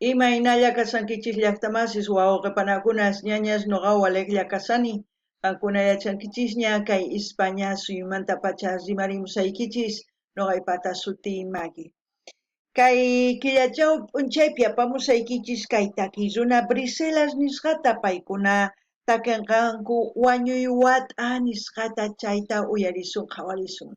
Imaynalla kashankichis llaqtamasis, wawqe panakunas, ñañas, noqa walejlla kashani. Qankuna yachankichisña kay Ispaña suyumantapacha rimarimusaykichis, noqaypata sutiy Maggie. Kay killachaw p'unchaypi apamusaykichis kay takiy runa Briselas nisqata, paykuna takenqanku wañuy wat'a nisqata, chayta uyarisun qhawarisun.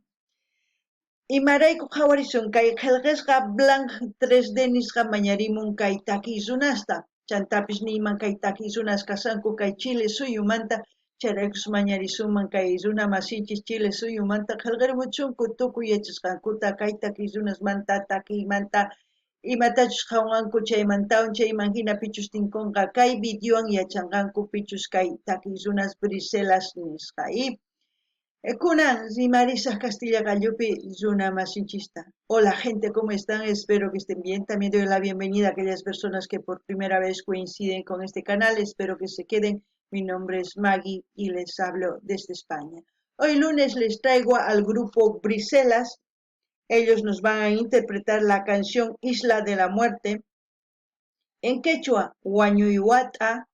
Imarayku qhawarisun kay qhelqesqa Blanc 3D nisqa mañarimun kay takiy runasta, chantapis niyman kay takiy runas kashanku kay Chile suyumanta, chayraykus mañarisunman kay runa masinchis Chile suyumanta qhelqerimuchunku tukuy yachasqankuta kay takiy runasmanta, takiymanta, imatachus qhawanqanku chaymantawan chayman jina pichus tinkonqa kay videowan yachanqanku pichus kay takiy runas Briselas nisqa. Kunan rimarisaj Castilla qallupi runa masinchista. Hola gente, ¿cómo están? Espero que estén bien. También doy la bienvenida a aquellas personas que por primera vez coinciden con este canal. Espero que se queden. Mi nombre es Maggie y les hablo desde España. Hoy lunes les traigo al grupo Briselas. Ellos nos van a interpretar la canción Isla de la Muerte. En quechua, Wañuy Wat'a.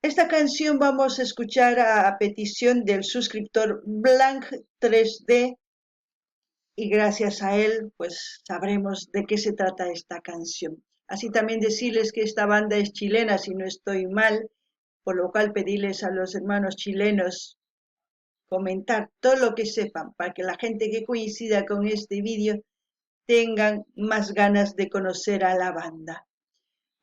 Esta canción vamos a escuchar a petición del suscriptor Blanc 3D y gracias a él pues sabremos de qué se trata esta canción. Así también decirles que esta banda es chilena, si no estoy mal, por lo cual pedirles a los hermanos chilenos comentar todo lo que sepan para que la gente que coincida con este vídeo tengan más ganas de conocer a la banda.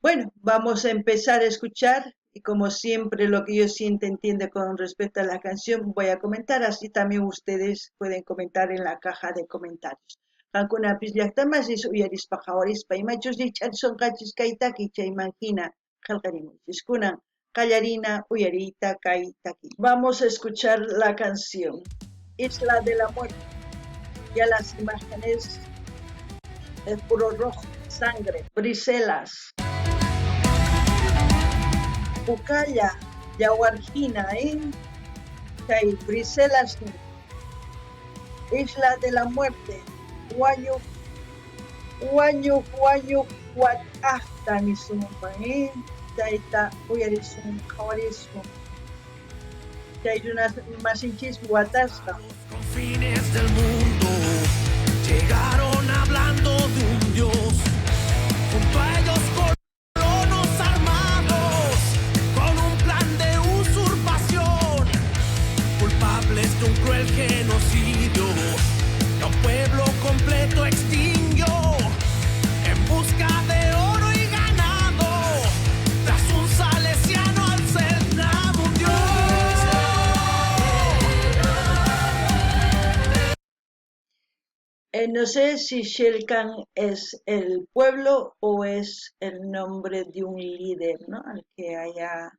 Bueno, vamos a empezar a escuchar y como siempre lo que yo siento entiendo con respecto a la canción voy a comentar, así también ustedes pueden comentar en la caja de comentarios. Qankunapis llaqtamasis uyarispa qhawarispa imachus rikch'arisonqachis kay taki chayman hina qhelqarimunchis. Kunan qallarina uyariyta kay taki. Vamos a escuchar la canción Isla de la Muerte. Ya las imágenes es puro rojo, sangre, Briselas. Pukalla, yawarjina, ¿eh? Chay Briselas, Isla de la Muerte, wañuq, wañuq, wañuq wat'aqta nisunman, ¿eh? Chayta uyarisun, qhawarisun. Chay runas masinchis watasqa. Confines del mundo llegaron hablando de un Dios. Junto a ellos colonos armados con un plan de usurpación, culpables de un cruel genocidio que a un pueblo completo extinguió en busca de oro y ganado. Tras un salesiano al Selknam hundió. No sé si Shelkan es el pueblo o es el nombre de un líder, ¿no? Al que haya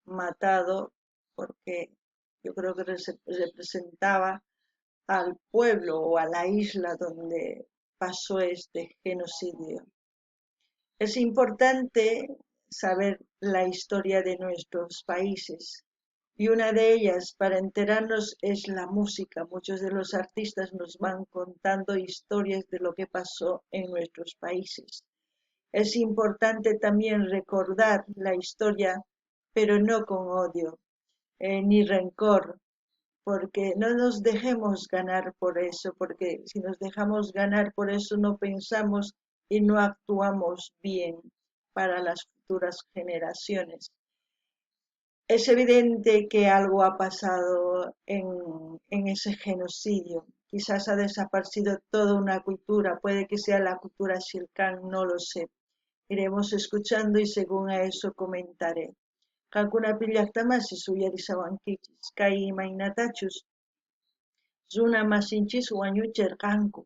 matado, porque yo creo que representaba al pueblo o a la isla donde pasó este genocidio. Es importante saber la historia de nuestros países y una de ellas para enterarnos es la música. Muchos de los artistas nos van contando historias de lo que pasó en nuestros países. Es importante también recordar la historia, pero no con odio ni rencor, porque no nos dejemos ganar por eso, porque si nos dejamos ganar por eso no pensamos y no actuamos bien para las futuras generaciones. Es evidente que algo ha pasado en ese genocidio. Quizás ha desaparecido toda una cultura, puede que sea la cultura Xilcán, no lo sé. Iremos escuchando y según a eso comentaré. Qankunapi llaqtamasis uyarisawankichis, kay imaynatachus runa masinchis wañuchirqanku,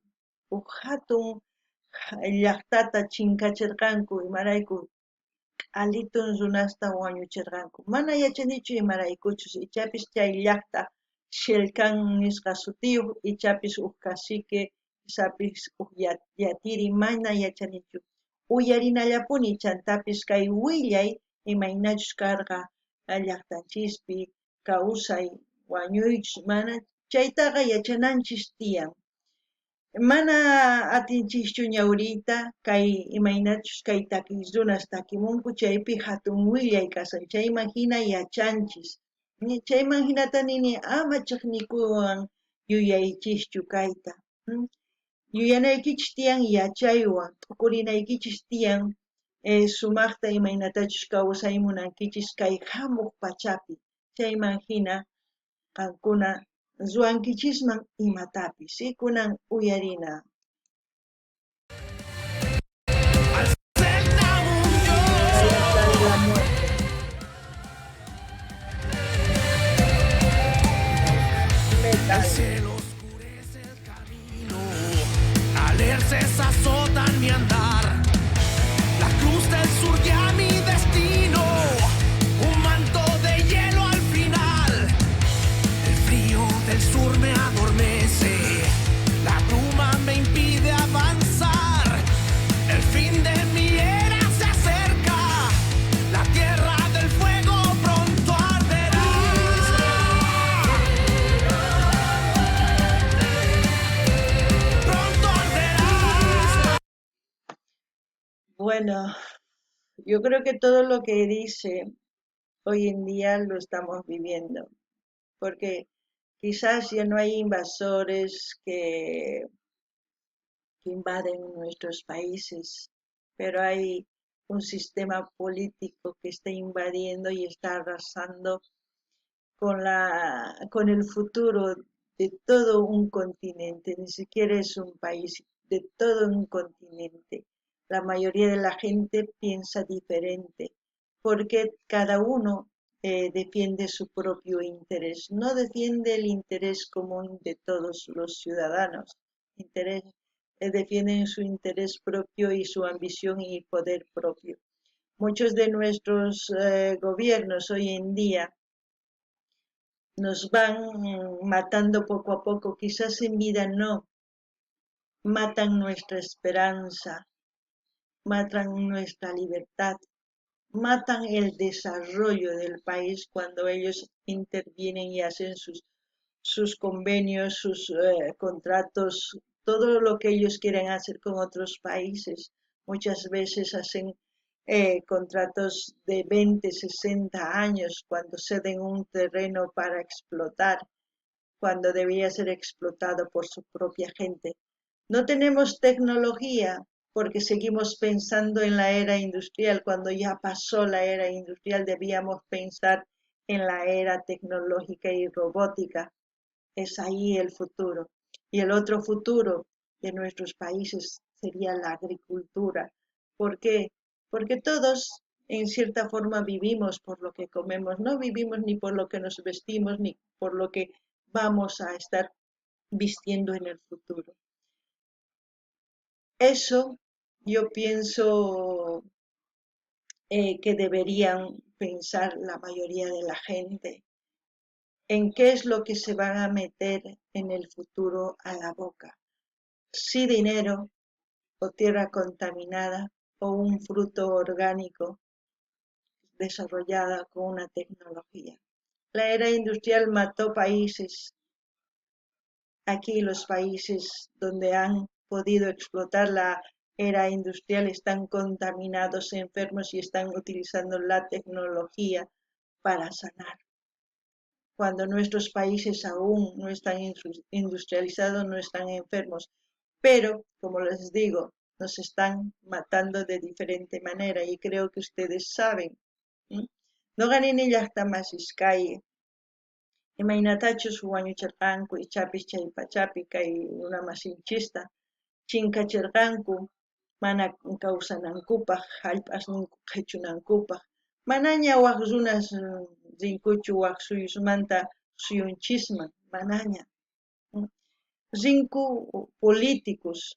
huk hatun llaqtata chinkachirqanku, imarayku q'alitun runasta wañuchirqanku. Mana yachanichu imaraykuchus, ichapis chay llaqta Xelcán nisqa sutiyuq, ichapis huk cacique, ichapis huk yatiri, mana yachanichu. Uyarinallapuni chantapis kay willay imaynachus karqa llaqtanchispi kawsay wañuychus mana chaytaqa yachananchis tiyan. Mana atinchischu ñawriyta kay imaynachus kay takiy runas takimunku chaypi jatun willay kashan chayman jina yachanchis. Chayman jinata nini ama chiqnikuwan yuyaychischu kayta. Yuyanaykichis tiyan yachaywan, t'ukurinaykichis tiyan sumajta imaynatachus kawsay munankichis kay jamuj pachapi. Chayman jina qankuna ruwankichisman imatapis. Kunan uyarina. Al altar de la muerte. Metal. El cielo oscurece el camino, alerces azotan mi andar. La cruz del sur ya mi destino, un manto de hielo al final. El frío del sur me adormece, la bruma me impide avanzar. El fin de mi era se acerca, la tierra del fuego pronto arderá. Pronto arderá. Bueno, yo creo que todo lo que dice hoy en día lo estamos viviendo, porque quizás ya no hay invasores que invaden nuestros países, pero hay un sistema político que está invadiendo y está arrasando con el futuro de todo un continente, ni siquiera es un país, de todo un continente. La mayoría de la gente piensa diferente, porque cada uno defiende su propio interés, no defiende el interés común de todos los ciudadanos, defienden su interés propio y su ambición y poder propio. Muchos de nuestros gobiernos hoy en día nos van matando poco a poco, quizás en vida no, matan nuestra esperanza, matan nuestra libertad, matan el desarrollo del país cuando ellos intervienen y hacen sus convenios, sus contratos, todo lo que ellos quieren hacer con otros países. Muchas veces hacen contratos de 20, 60 años cuando ceden un terreno para explotar, cuando debía ser explotado por su propia gente. No tenemos tecnología porque seguimos pensando en la era industrial. Cuando ya pasó la era industrial debíamos pensar en la era tecnológica y robótica. Es ahí el futuro. Y el otro futuro de nuestros países sería la agricultura. ¿Por qué? Porque todos en cierta forma vivimos por lo que comemos, no vivimos ni por lo que nos vestimos, ni por lo que vamos a estar vistiendo en el futuro. Eso yo pienso que deberían pensar la mayoría de la gente. ¿En qué es lo que se van a meter en el futuro a la boca? Si dinero o tierra contaminada o un fruto orgánico desarrollada con una tecnología. La era industrial mató países. Aquí los países donde han podido explotar la era industrial están contaminados, enfermos y están utilizando la tecnología para sanar. Cuando nuestros países aún no están industrializados, no están enfermos, pero, como les digo, nos están matando de diferente manera y creo que ustedes saben. Noqa nini llaqtamasis kay imaynatachus wañuchirqanku ichapis chay pachapi kay runa masinchista chinkachirqanku mana kawsanankupaq, hallp'asninku qhichunankupaq, manaña wak runas rinkuchu wak suyusmanta suyunchisman, manaña. Rinku políticos,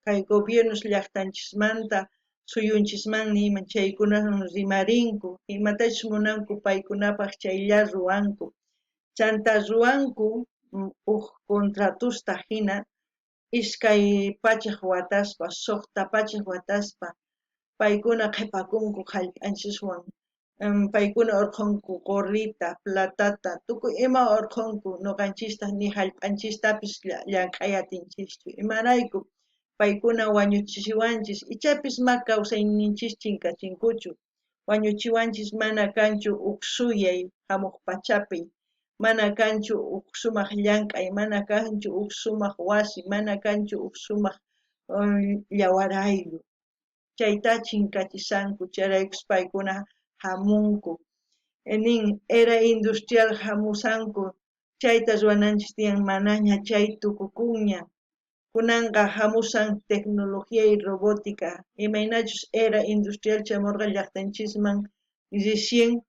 kay gobiernos llaqtanchismanta suyunchisman iman chaykunawan rimarinku, imatachus munanku paykunapaq chaylla ruwanku. Chanta ruwanku uj contratusta hina iskay pachaj wataspa, suqta pachaj wataspa, paykuna qhipakunku hallp'anchiswan, Paykuna orqhonku qorita, platata, tukuy ima orqhonku, noqanchistaj ni jallp'anchistapis llank'ay atinchischu. Imarayku? Paykuna wañuchiwanchis, ichapis ma kawsayninchis chinkachinkuchu, wañuchiwanchis mana kanchu uj suyay jamuj pachapi, mana kanchu uj sumaj llank'ay, mana kanchu uj sumaj wasi, mana kanchu uj sumaj llawarayllu. Chayta chinkachishanku, chayraykus paykuna jamunku. Nin, era industrial jamushanku, chayta ruwananchis tiyan, manaña chay tukukunña. Kunanqa jamushan tecnología y robótica, imaynachus era industrial chamorqa llaqtanchisman recién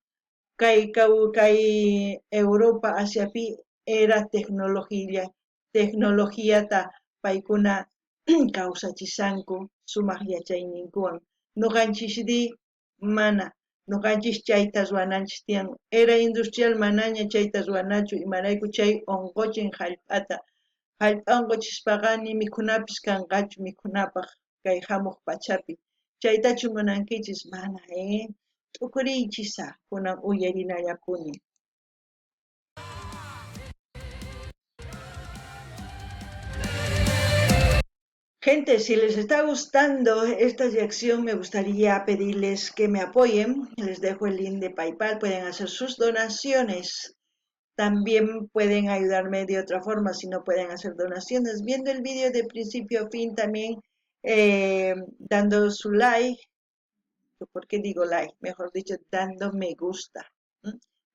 kay kay Europa, Asiapi era tecnología, tecnologiata paykuna kawsachishanku sumaq yachayninkuwan. Noqanchisri mana, noqanchis chayta ruwananchis tiyan. Era industrial manaña chayta ruwanachu, imarayku chay onqochin jallp'ata. Jallp'a onqochispaqa ni mikhunapis kanqachu mikhunapaq kay jamuq pachapi. Chaytachu munankichis? Mana, eh? T'ukuriychis kunan uyarinallapuni. Gente, si les está gustando esta reacción, me gustaría pedirles que me apoyen. Les dejo el link de PayPal, pueden hacer sus donaciones. También pueden ayudarme de otra forma si no pueden hacer donaciones. Viendo el vídeo de principio a fin también, dando su like. ¿Por qué digo like? Mejor dicho, dando me gusta.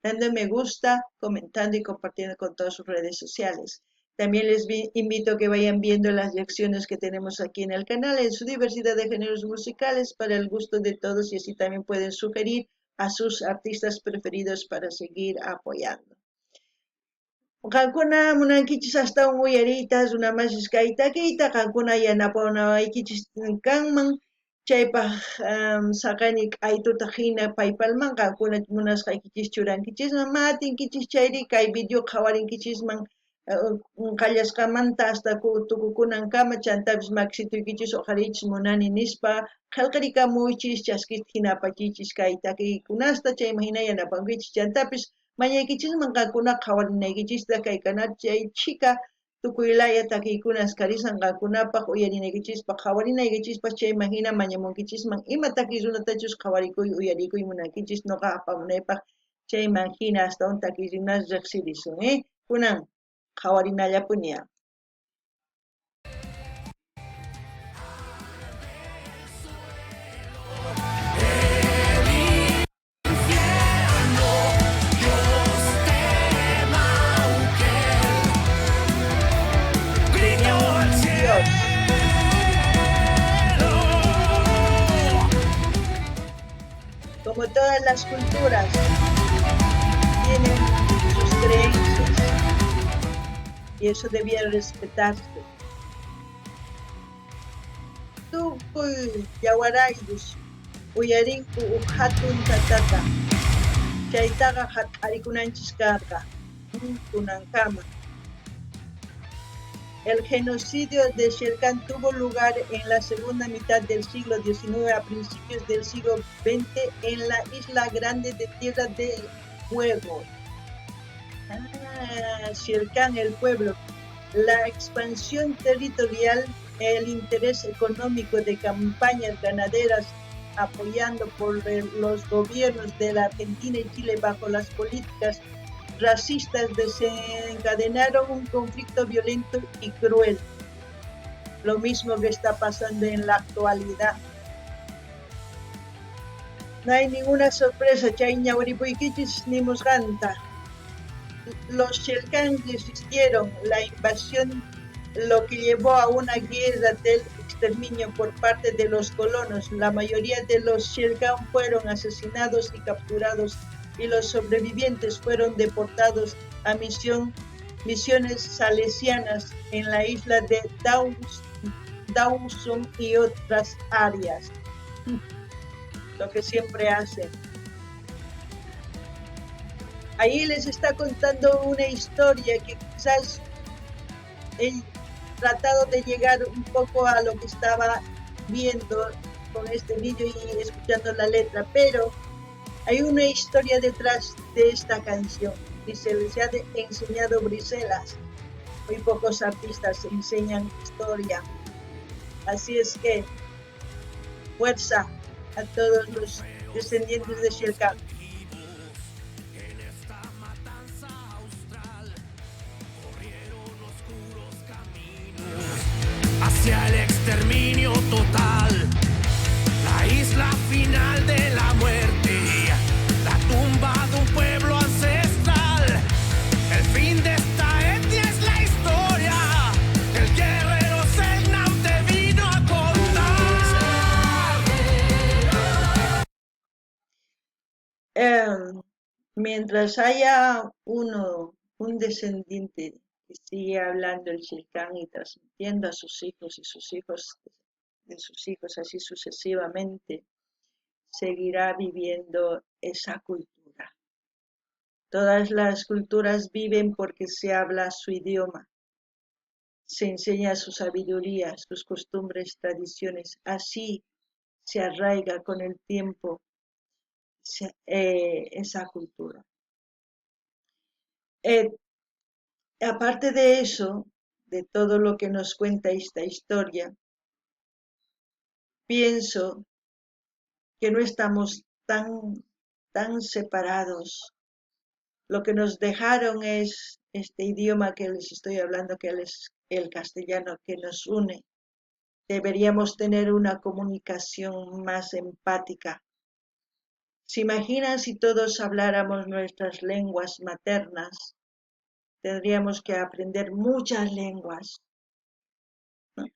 Dando me gusta, comentando y compartiendo con todas sus redes sociales. También les invito a que vayan viendo las reacciones que tenemos aquí en el canal, en su diversidad de géneros musicales para el gusto de todos, y así también pueden sugerir a sus artistas preferidos para seguir apoyando. Qankuna munankichis astawan uyariyta runamasis kay takiyta, qankuna yanapanawaykichis kanman, chaypaq saqani k'aytuta hina PayPalman qankuna munasqaykichis churankichisman, ma atinkichis chayri kay video qhawarinkichisman qallasqamanta hasta tukukunankama, chantapis maksituykichis uqhariychis munani nispa qhelqarikamuychis, chaskista hina apachiychis kay takiykunasta, chayman hina yanapankichis, chantapis mañaykichisman qankuna qhawarinaykichista kay canal chay chhika tukuy laya takiykunas karisan qankunapaq uyarinaykichispaq qhawarinaykichispaq, chayman hina mañamunkichisman ima takiy runatachus qhawarikuy uyarikuy munankichis noqa apamunaypaq, chayman hina astawan takiy runas riqsirisun, Kunan qhawarinallapuni. Dios. Como todas las culturas, tienen sus creencias y eso debía respetarse. Tukuy yawaraylus uyarinku uj hatun tatata, chaytaqa hark'arikunanchis karqa kunankama. El genocidio de Chercán tuvo lugar en la segunda mitad del siglo XIX a principios del siglo XX en la isla grande de Tierra del Fuego. Chercán, el pueblo. La expansión territorial, el interés económico de campañas ganaderas apoyando por los gobiernos de la Argentina y Chile bajo las políticas racistas desencadenaron un conflicto violento y cruel. Lo mismo que está pasando en la actualidad. No hay ninguna sorpresa, chay ñawripuykichis nimusqanta. Los Chercán resistieron la invasión, lo que llevó a una guerra del exterminio por parte de los colonos. La mayoría de los Chercán fueron asesinados y capturados, y los sobrevivientes fueron deportados a misiones salesianas en la isla de Dawson y otras áreas. Lo que siempre hacen. Ahí les está contando una historia que quizás he tratado de llegar un poco a lo que estaba viendo con este vídeo y escuchando la letra, pero Hay una historia detrás de esta canción y se les ha enseñado Briselas. Muy pocos artistas enseñan historia. Así es que, fuerza a todos los descendientes de Xelcán. En esta matanza austral corrieron oscuros caminos hacia el exterminio total, la isla final de la muerte, la tumba de un pueblo ancestral. El fin de esta etnia es la historia que el guerrero Selknam te vino a contar. Mientras haya un descendiente que sigue hablando el Xelcán y transmitiendo a sus hijos y sus hijos de sus hijos, así sucesivamente, seguirá viviendo esa cultura. Todas las culturas viven porque se habla su idioma, se enseña su sabiduría, sus costumbres, tradiciones. Así se arraiga con el tiempo esa cultura. Aparte de eso, de todo lo que nos cuenta esta historia, pienso que no estamos tan separados. Lo que nos dejaron es este idioma que les estoy hablando, que es el castellano, que nos une. Deberíamos tener una comunicación más empática. ¿Se imaginan si todos habláramos nuestras lenguas maternas? Tendríamos que aprender muchas lenguas, ¿no?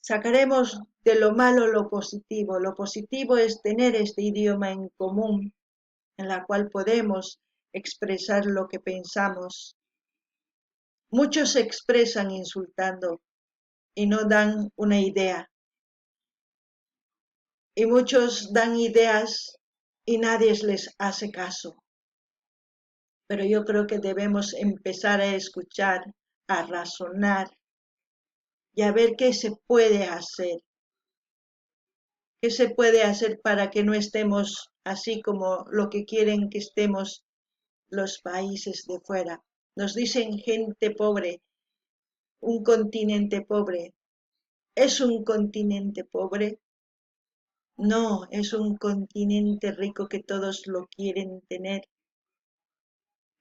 Sacaremos de lo malo lo positivo. Lo positivo es tener este idioma en común, en la cual podemos expresar lo que pensamos. Muchos se expresan insultando y no dan una idea. Y muchos dan ideas y nadie les hace caso. Pero yo creo que debemos empezar a escuchar, a razonar y a ver qué se puede hacer. ¿Qué se puede hacer para que no estemos así como lo que quieren que estemos los países de fuera? Nos dicen gente pobre, un continente pobre. ¿Es un continente pobre? No, es un continente rico que todos lo quieren tener.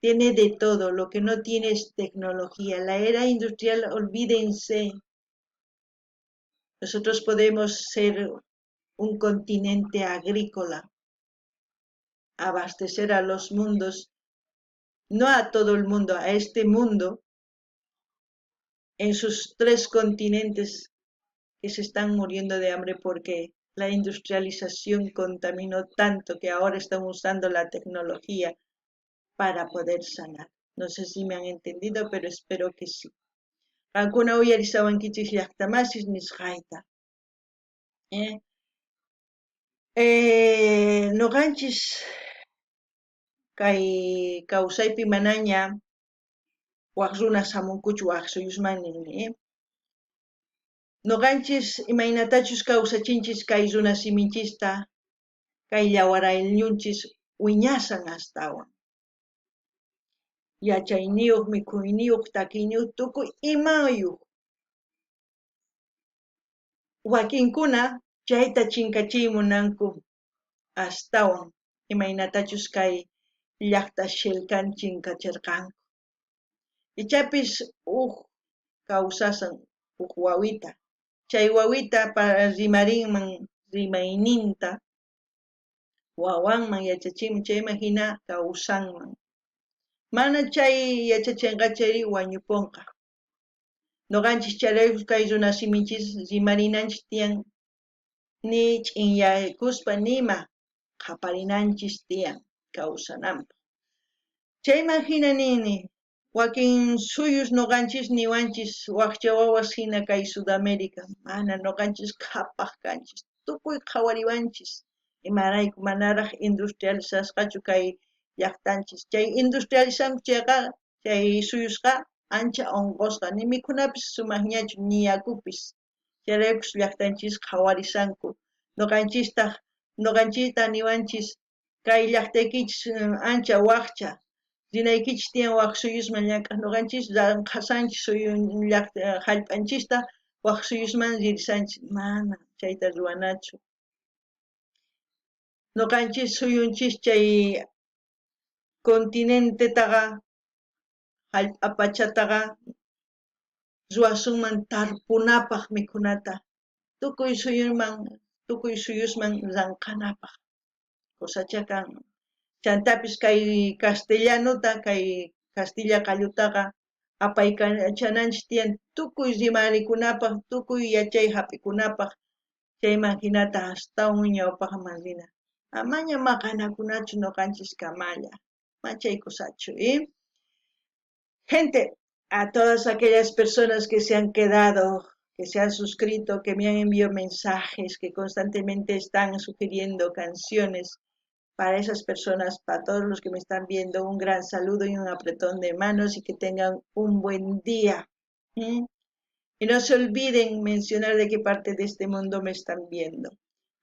Tiene de todo, lo que no tiene es tecnología. La era industrial, olvídense. Nosotros podemos ser un continente agrícola, abastecer a los mundos, no a todo el mundo, a este mundo, en sus 3 continentes que se están muriendo de hambre porque la industrialización contaminó tanto que ahora están usando la tecnología para poder sanar. No sé si me han entendido, pero espero que sí. Qankuna uyarisawankichis llaqtamasis nisqayta. Noqanchis kay kawsaypi manaña waj runas hamunkuchu waj suyusman ninmi. Noqanchis imaynatachus kawsachinchis kay runa siminchista, kay llawarayllunchis wiñasan astawan. Yachayniyuq, mikhuyniyuq, takiyniyuq, tukuy imayuq. Wakinkuna chayta chinkachiy munanku astawan, imaynatachus kay llaqta Xelcán chinkachirqanku. Ichapis uj kawsasan uj wawita. Chay wawita para rimarinman rimayninta, wawanman yachachinman, chayman hina kawsanman. Mana chay yachachinqa chayri wañupunqa. Noqanchis chayrayku kay runa siminchis rimarinanchis tiyan, ni ch'inyaykuspa nima qhaparinanchis tiyan kawsananpaq. Chayman hina nini, wakin suyus noqanchis niwanchis waqcha wawas hina kay Sudamérica, mana noqanchis qhapaq kanchis, tukuy qhawariwanchis, imarayku manaraq industrializasqachu kay llaqtanchis. Chay industrializanku chayqa, chay suyusqa ancha unqusqa, ni mikhunapis sumaqñachu, ni yakupis. Chayraykus llaqtanchis qhawarisanku. Noqanchistaq, noqanchista niwanchis Kay llajtaykichis ancha wajcha, rinaykichis tiyan waj suyusman llank'aj, noqanchis ranqhasanchis suyu llajta jallp'anchista waj suyusman ririshanchis, mana chayta ruwanachu. Noqanchis suyunchis chay continentetaqa jallp'a pachataqa ruwasunman tarpunapaj mikhunata, tukuy suyuman tukuy suyusman ranqhanapaj cosachá kanman. Chantapis kay castellanota, kay castilla qallutaqa apaykachananchis tiyan tukuy rimarikunapaj, tukuy yachay jap'ikunapaj, chayman jinata astawan ñawpajman rina. Amaña maqanakunachu noqanchis kamalla, machay cosachu, ¿eh? Gente, a todas aquellas personas que se han quedado, que se han suscrito, que me han enviado mensajes, que constantemente están sugiriendo canciones, para esas personas, para todos los que me están viendo, un gran saludo y un apretón de manos y que tengan un buen día. ¿Mm? Y no se olviden mencionar de qué parte de este mundo me están viendo.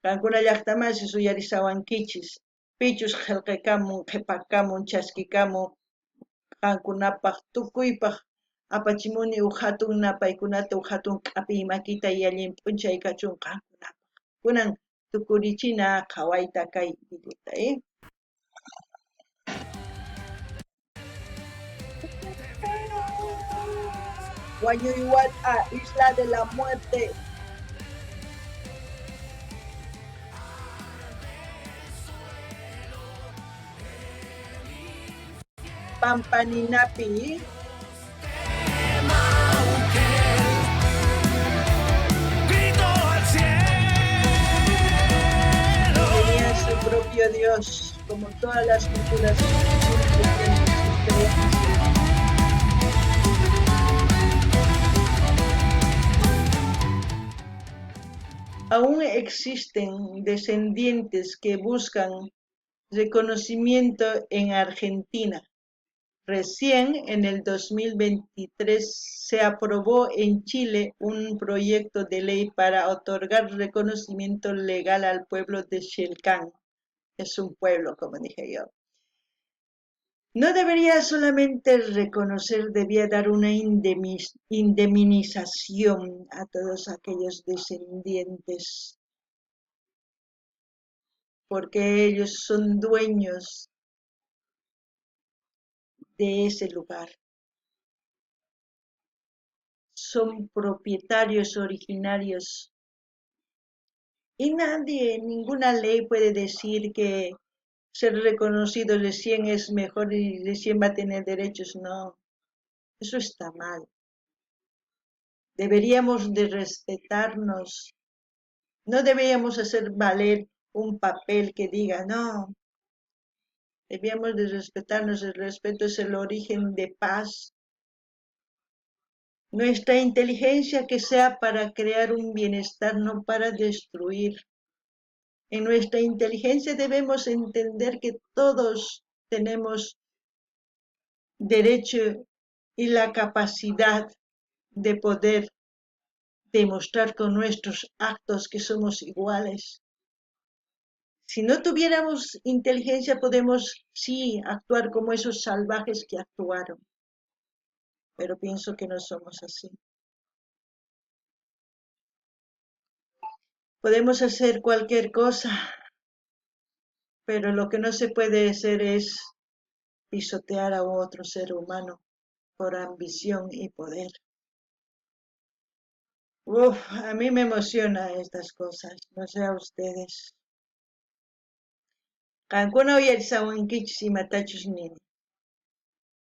Qankuna llaqtamasis uyarisawankichis, pichus qhelqekamun, qhepakamun, chaskikamun, qankunapaj tukuypaj apachimuni uj hatun napaykunata, uj hatun k'apiy makita y allin p'unchay kachun qankunapaj. Kunan tukurichina qhawayta kay videota, ¿eh? Wañuy wat'a, Isla de la Muerte. Pampaninapi. Tenía su propio Dios, como todas las culturas tienen sus creencias. Aún existen descendientes que buscan reconocimiento en Argentina. Recién en el 2023 se aprobó en Chile un proyecto de ley para otorgar reconocimiento legal al pueblo de Chercán. Es un pueblo, como dije yo. No debería solamente reconocer, debía dar una indemnización a todos aquellos descendientes, porque ellos son dueños de ese lugar. Son propietarios originarios. Y nadie, ninguna ley puede decir que ser reconocido recién es mejor y recién va a tener derechos. No, eso está mal. Deberíamos de respetarnos. No deberíamos hacer valer un papel que diga, no. Debíamos de respetarnos. El respeto es el origen de paz. Nuestra inteligencia que sea para crear un bienestar, no para destruir. En nuestra inteligencia debemos entender que todos tenemos derecho y la capacidad de poder demostrar con nuestros actos que somos iguales. Si no tuviéramos inteligencia, podemos, sí, actuar como esos salvajes que actuaron. Pero pienso que no somos así. Podemos hacer cualquier cosa, pero lo que no se puede hacer es pisotear a otro ser humano por ambición y poder. Uf, a mí me emociona estas cosas, no sé a ustedes. Qankuna uyarisawankichis imatachus nini.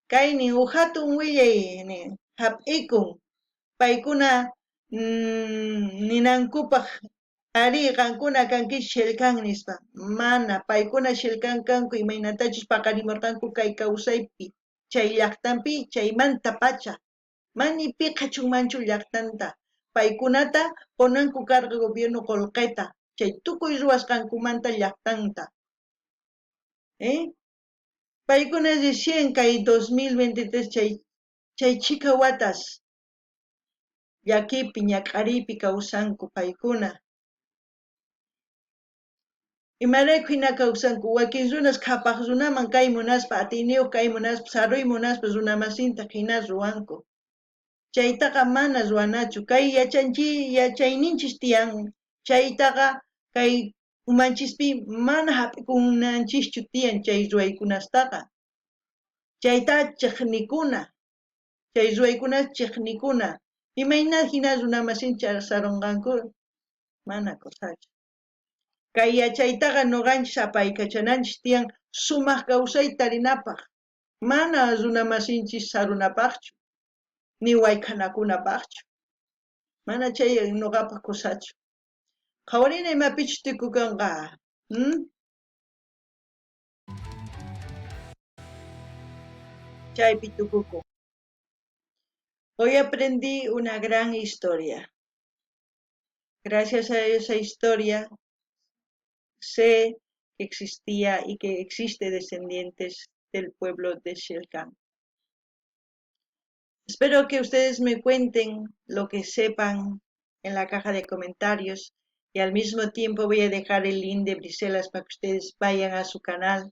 Kaynin uj hatun willay nin, hap'ikun paykuna ninankupaj arí qankuna kankichis Chercán nispa. Mana, paykuna Chercán kanku imaynatachus paqarimurqanku kay kawsaypi, chay llaqtanpi chaymantapacha. Mani pi qhachunmanchu llaqtanta. Paykunata qonanku karqa gobierno qolqeta, chay tukuy ruwasqankumanta llaqtanta. ¿Eh? Paykuna recién kay 2023 chay chhika watas llakipi ñak'ariypi kawsanku paykuna. Imarayku jina kawsanku? Wakin runas qhapaj runaman kay munaspa, atiyniyoj kay munaspa, saruy munaspa runamasinta jina ruwanku. Chaytaqa mana ruwanachu. Kay yachayninchis tiyan, chaytaqa kay umanchispi mana jap'ikunanchischu tiyan chay ruwaykunastaqa. Chayta chejnikuna, chay ruwaykunas chejnikuna. Imayna jina runamasinchik sarunqanku? Mana kusachu. Kay yachaytaqa noqanchis apaykachananchis tiyan sumaq kawsay tarinapaq, mana runamasinchis sarunapaqchu, ni wayk'anakunapaqchu. Mana chay noqapaq kusachu. Qhawarina imapichus tukukanqa. Chaypi tukukun. Hoy aprendí una gran historia. Gracias a esa historia sé que existía y que existe descendientes del pueblo de Xelcán. Espero que ustedes me cuenten lo que sepan en la caja de comentarios y al mismo tiempo voy a dejar el link de Briselas para que ustedes vayan a su canal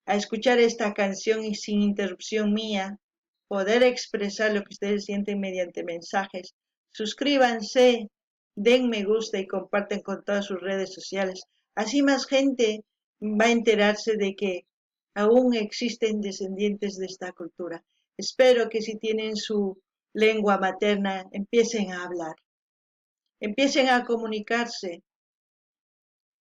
a escuchar esta canción y sin interrupción mía, poder expresar lo que ustedes sienten mediante mensajes. Suscríbanse, den me gusta y comparten con todas sus redes sociales. Así más gente va a enterarse de que aún existen descendientes de esta cultura. Espero que si tienen su lengua materna empiecen a hablar, empiecen a comunicarse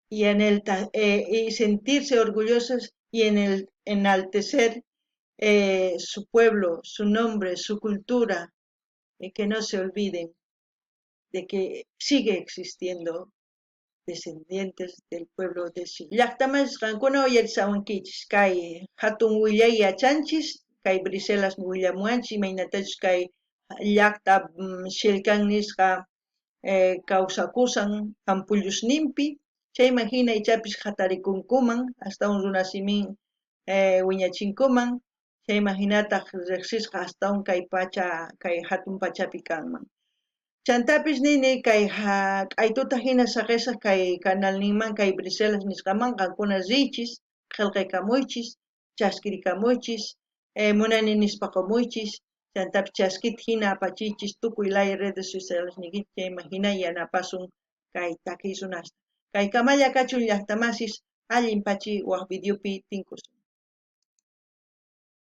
y, y sentirse orgullosos y en el enaltecer su pueblo, su nombre, su cultura, y que no se olviden de que sigue existiendo descendientes del pueblo de Llaqtamas qankuna uyarisawankichis kay hatun willay yachanchis kay Briselas willamuwanchis imaynatachus kay llaqta Xelcán nisqa kawsakusan ampullusninpi chayman hina ichapis hatarikunkuman astawan runasimin wiñachinkuman chayman hinataq riqsisqa astawan kay pacha kay hatun pachapi kanman. Chantapis nini kay q'aytuta hina saqisaq kay kanalninman kay Briselas nisqaman qankuna riychis qillqaykamuychis chaskirikamuychis munani nispa qumuychis chantapis chaskita hina apachiychis tukuy laya redes sociales niykichis chayman hina yanapasun kay takiy runasta. Kay kamalla kachun llaqtamasis allin pachi wak videopi tinkusun.